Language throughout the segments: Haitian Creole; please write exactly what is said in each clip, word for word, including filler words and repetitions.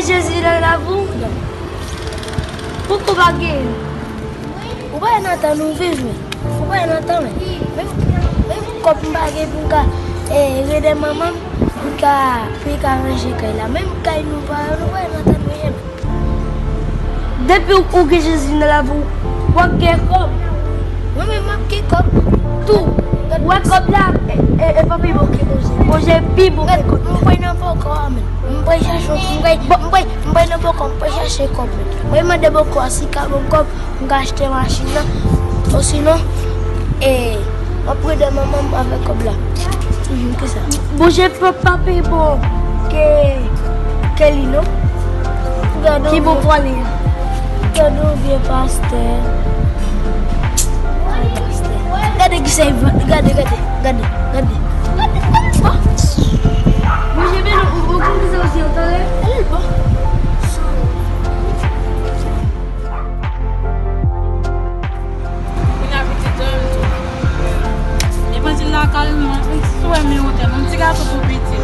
Jezi nan lavi w? Poko pa gen? Ou pa nan tan nou viv, men. Ou pa nan tan, men. Menm, menm kòb m pa gen pou m ka, eh, rele manman m, pou m ka, pou m ka ranje kay la. Menm kay nou pa, nou pa nan tan nou ye, men. Depi ou, ou gen Jezi nan lavi w, w ap gen kòb. Mwen menm m ap gen kòb. Tou. Ou wè kòb la, e, e, e pa pi bon ke manje. Manje pi bon ke kòb. M kwè nan poko a, men. M kwè chache, m kwè, m kwè, m kwè nan poko, m kwè chache kòb, men. Mwen mande poko a si ka ban m kòb, m ka achte machin nan. Osinon, e, m ap rele manman m avèk kòb la. Mhm, kisa? Manje pa, pa pi bon ke, ke li, non? Gade yon vye pastè. Gade kisa, gade, gade, gade, gade. Manje byen, ou, ou konn kisa ou di an talè? Kounye a pitit dòmi tou. Evanjil la kareman, si w wè men yon tèm, yon ti gason tou piti.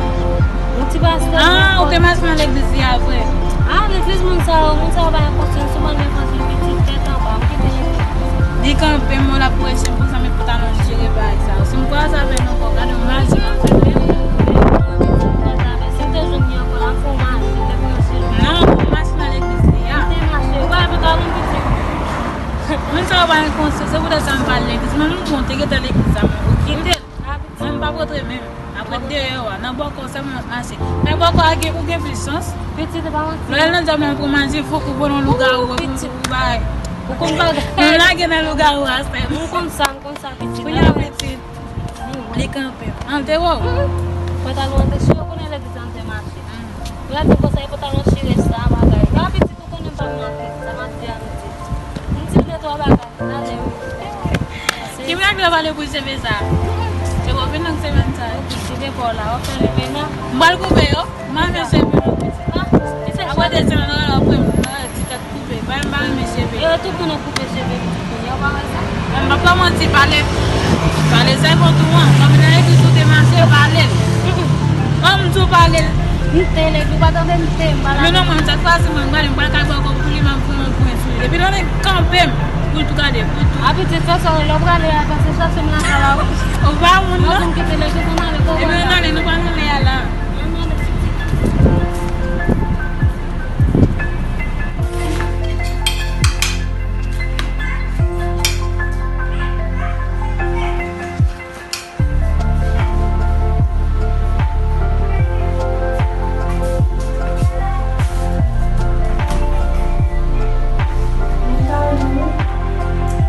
Yon ti pastè. Ah, ou te mache nan legliz li a vre. Ah, legliz moun sa yo, moun sa yo pa gen konsyans, sou bann levanjil pitit tèt anba, m kite legliz. Li kanpe, mwen l ap preche, m konsa met pantalon jere bagay sa yo. Si m kwaze avè l ankò, gade yon maji m ap fè. Si m te jwenn li ankò, l ap fè yon maji, m te pran yon seri. Non, m mache nan legliz li a. M te mache, ou pa vle ka yon pitit. Moun sa yo pa gen konsyans, se poutèt sa m pa al legliz. Mwen, m konte gentan legliz la, mwen, ou kite l. Mwen, m p ap rantre menm. Apre deyò a, nan bòkò sèlman m ap mache. Men bòkò a gen, ou gen plis chans. Pitit, ou pa manti. Lè l nan dyòb la, pou manti, fòk ou pran yon lougawou, ou, ou bay. Ou konn bagay. Mwen lage nan lougawou a, sè. M konn sa, m konn sa, pitit. Kounye a, pitit. Li kanpe. An te wè w. Pantalon an te chire, ou konnen legliz an te mache. Ou la te konsa, e pantalon chire sa, bagay. Gade pitit ou konnen m pa m nan tèt, sa m ap di a nou di. M di de twa bagay, ale wi. Ki règ la pale pou seve sa? Se bon, vin nan semèn sa yo. Seve pa w la, w ap fè l pena. M pral koupe yo, m pa renmen seve yo. Apre de semèn, w ap wè m, m ap di tèt koupe. Bay m pa renmen seve. Yo, tout moun ap koupe seve pitit kounye a, ou pa wè sa? Mwen m p ap fè manti, pale. Pale sa kontou an. Kòm nan legliz ou te mache, pale l. Kòm m di w pale l. M te legliz, ou pa tande m te, m pa la. Men non, mwen, m sèt pase, mwen, m pale, m pral kay bòkò pou li, m ap fè yon pwen sou li. Depi nan nèg kanpe m, pou l tou gade, pou l tou. A pitit, fè sa, lè w prale a, pase chache m nan kay la, wi. Ou pa moun, non. Mwen, m kite legliz, ann ale, kòman. Epi ann ale, nou pa nan lè a la. Ann ale, pitit.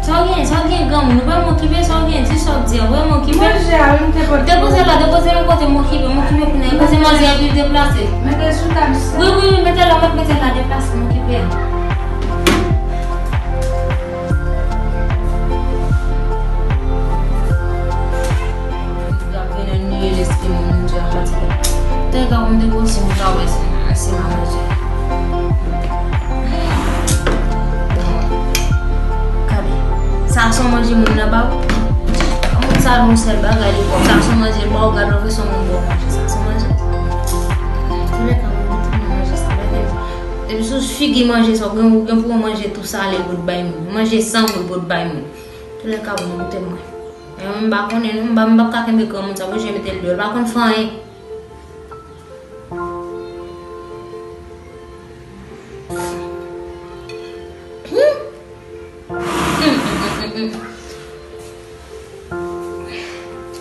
Sa w gen, sa w gen, granmoun? Ou pa m okipe sa w gen, di sa w di a, ou pa m okipe. Manje a, wi, m te pote. Depoze la, depoze l yon kote, m okipe, m okipe kounye a. Depoze manje a, epi deplase. Mete sou tab sa. Wi, wi, wi, mete la, m ap mete la, deplase, m okipe. Gade, venen nou ye lespri moun, moun di a fatige. Te ka konn depoze, m ka wè si, si m a manje. Bon, gade. Sa se yon manje moun nan ba w. Moun sa yon sèl bagay li fò. Sa se yon manje l ba w, gade yon fason moun ba w manje. Sa se yon manje. Toulèka, moun tout moun manje sa, men depi sou figi manje sa, ou gen, ou gen pou w manje tou sale l pou t bay moun. Manje san moun pou t bay moun. Toulèka, bon, koute mwen. Men mwen m pa konnen non, m pa, m p ap ka kenbe granmoun sa, mwen jen mete l deyò, l pa konn fè anyen.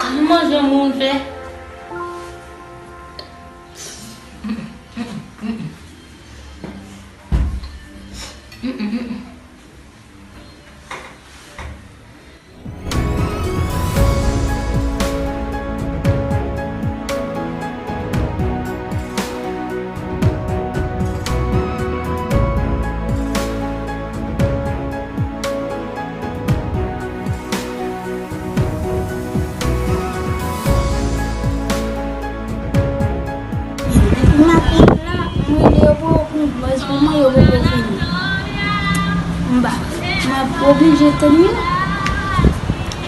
Kòman manje moun fè? Maten la, mwen rele yo pou yo pran bòz pou mwen, yo poko vini. M ba, m ap oblije tann yo.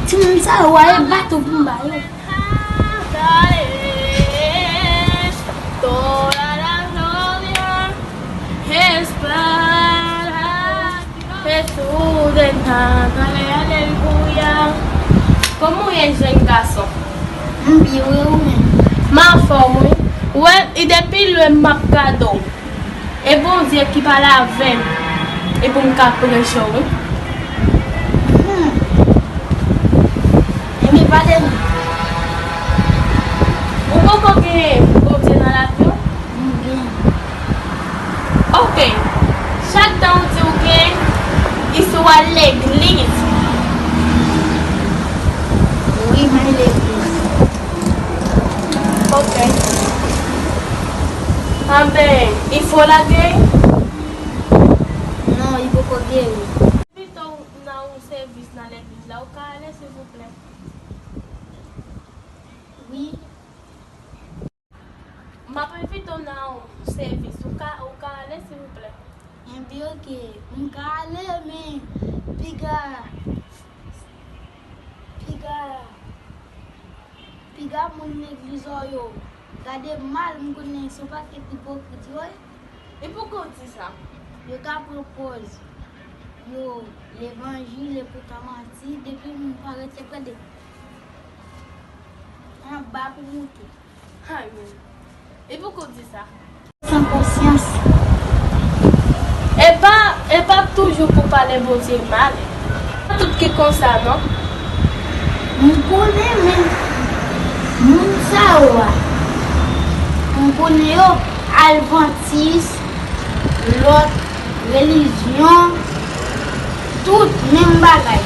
Timoun sa yo, a e bato pou m ba yo. Espada, Jesús de Nazareth, aleluya. Kòman w ye, jèn gason? M byen, wi, ou menm? M anfòm, wi. Ou wè, e depi lwen m ap gade w. E Bondye ki pale avè m. E pou m ka preche w, wi. Hmm. Ebyen, pale m. Ou poko gen Bondye nan lavi w? M gen. Ok. Chak tan ou di ou gen, i si w al legliz? Wi, m al legliz. Ok. Anben, i fo lage? Non, i poko geri. Pito w nan yon sèvis nan legliz la, ou ka ale, silvouplè? Wi. M ap envite w nan yon sèvis. Ou ka, ou ka ale, silvouplè? Enben, ok. M ka ale, men piga, piga, piga moun legliz ou yo gade m mal, m konnen se yon pakèt ipokrit yo ye. E poukò w di sa? Yo ka pran pòz yo levanjil, epoutan manti, depi m parèt, yo prale anba pou moute. Ay, men. E poukò w di sa? San konsyans. E pa, e pa toujou pou pale Bondye mal. Pa tout ki konsa, non. M konnen, men moun sa yo a, m konnen yo advantis, lòt relijyon, tout menm bagay.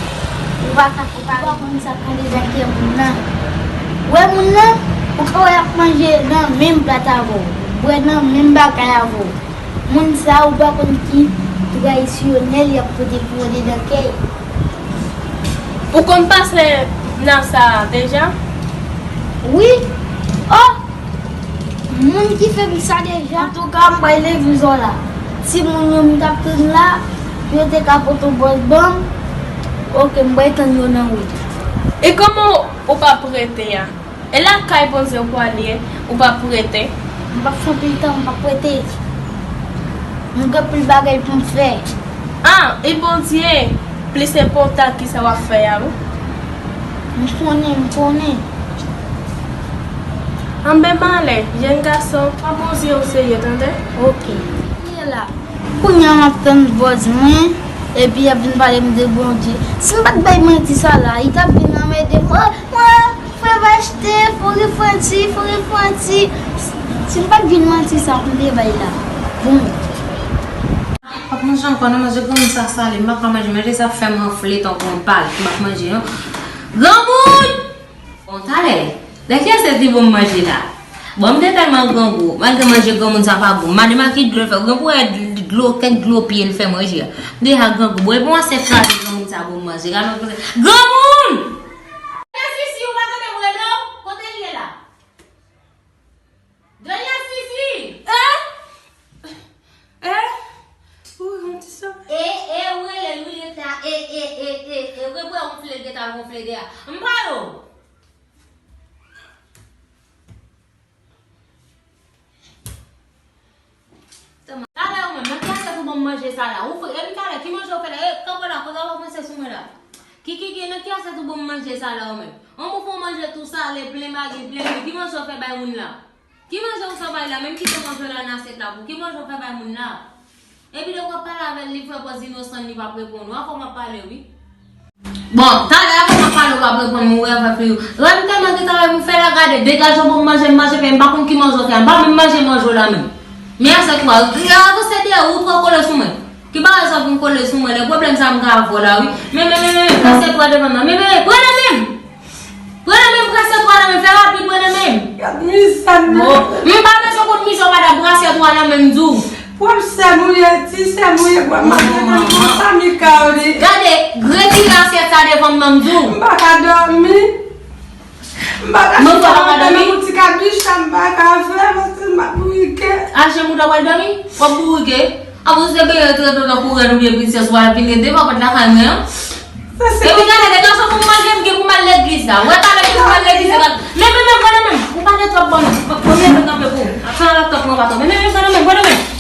Ou pa ka, ou pa konn sa k rele nan kè moun nan. Ou wè moun nan, ou ka wè y ap manje nan menm plat avè w, bwè nan menm bagay avè w. Moun sa, ou pa konn ki tradisyonèl y ap pote pou w anndan kè y. Ou konn pase nan sa deja? Wi. Oh! Moun ki fè m sa deja. Antouka, m pral legliz la. Timoun yo m t ap tann la, yo te ka pote yon bòs ban m. Ok, m pral tann yo nan wout. E kòman ou p ap rete a? E lakay Bondye ou pral ye, ou p ap rete? M p ap fè anpil tan, m p ap rete. M gen anpil bagay pou m fè. Ah, e Bondye plis enpòtan ki sa w ap fè a, wi. M konnen, m konnen. Anben, m ale, jèn gason. Pran Bondye o serye, tande? Ok. Kounye a la, kounye a m ap tann bòz mwen, epi y ap vin pale m de Bondye. Si m pa t bay manti sa la, li t ap vin anmède m. Oh, mwen, frè Vachte, fò refranti, fò refranti. Si m pa t vin manti sa pou m te bay la. Bon. M p ap manje ankò non, manje granmoun sa sale, m pa ka manje, manje sa fè m anfle tankou yon palèt, m p ap manje non. Granmoun! Bon, talè, nan ki asyèt li ban m manje la? Bon, m te tèlman grangou, malgre manje granmoun sa pa bon, m ale make dlo l fè, gen pou wè dlo, kèk dlo pye l fè manje a. M deja grangou, bon, e bon asyèt kraze granmoun sa ban m manje, gade yon koze. Granmoun! Daniel Sisi, ou pa tande m rele w? Kote l ye la? Daniel Sisi! Eh? Eh? Ou yon ti sa? E, e, ou rele l, wi, l ret la. E, e, e, e, e, ou gen pou wè gonfle l gentan gonfle de a. M pale w. Talè ou menm, nan ki asyèt ou ban m manje sa la? Ou fè, epi talè, ki manje ou fè la? E, kanpe la, kote w ap avanse sou mwen la? Ki, ki, ki, nan ki asyèt ou ban m manje sa la ou menm? An, ou fè yon manje tou sale, plen magi, plen lwil, ki manje ou fè bay moun la? Ki manje ou fè bay la? Menm kite manje w la nan asyèt la pou ou. Ki manje ou fè bay moun la? Epi lè w ap pale avè l, li fè pòz inosan, li p ap reponn ou. Avè w m ap pale, wi. Bon, talè avè w m ap pale, ou p ap reponn mwen, ou wè avè fi ou. Wè m tèlman gen travay pou m fè la, gade, degaje w pou m manje, m manje, men m pa konn ki manje w fè a. M pa menm manje manje w la menm. Men asyèt ou a, avanse dèyè ou, ou twò kole sou mwen. Ki bagay sa pou m kole sou mwen? Lè pwoblèm sa m gen avè w la, wi. Men, men, men, men, men, pran asyèt ou a devan m nan. Men, men, men, pran nan men m! Pran nan men m, pran asyèt ou a nan men m, fè rapid, pran nan men m! Gad mizè m nan. Bon, m pa bezwen kout mizè w, madanm, pran asyèt ou a nan men m, m di w. Pwòp sè m ou ye, ti sè m ou ye, pwòp madanm nan, bon, sa Mika w di. Gade, retire asyèt sa devan m nan, m di w. M pa ka dòmi. M pa ka chita nan yon ti kabicha, m pa ka fè, paske m ap bourike. A, janm ou ta pral dòmi? W ap bourike? Apre w se benyen trete w tankou rèn oubyen prensès, w al vin rete devan pòt lakay mwen an. Epi gade, de gason pou m manje, m gen pou m al legliz la. Ou wè talè gen pou m al legliz la. Men, men, men, pran nan men m. Ou pale twòp bon non. Bon, men, men, kanpe pou ou. Fè yon lòt tan pou yon baton. Men, men, men, pran nan men m, pran nan men m.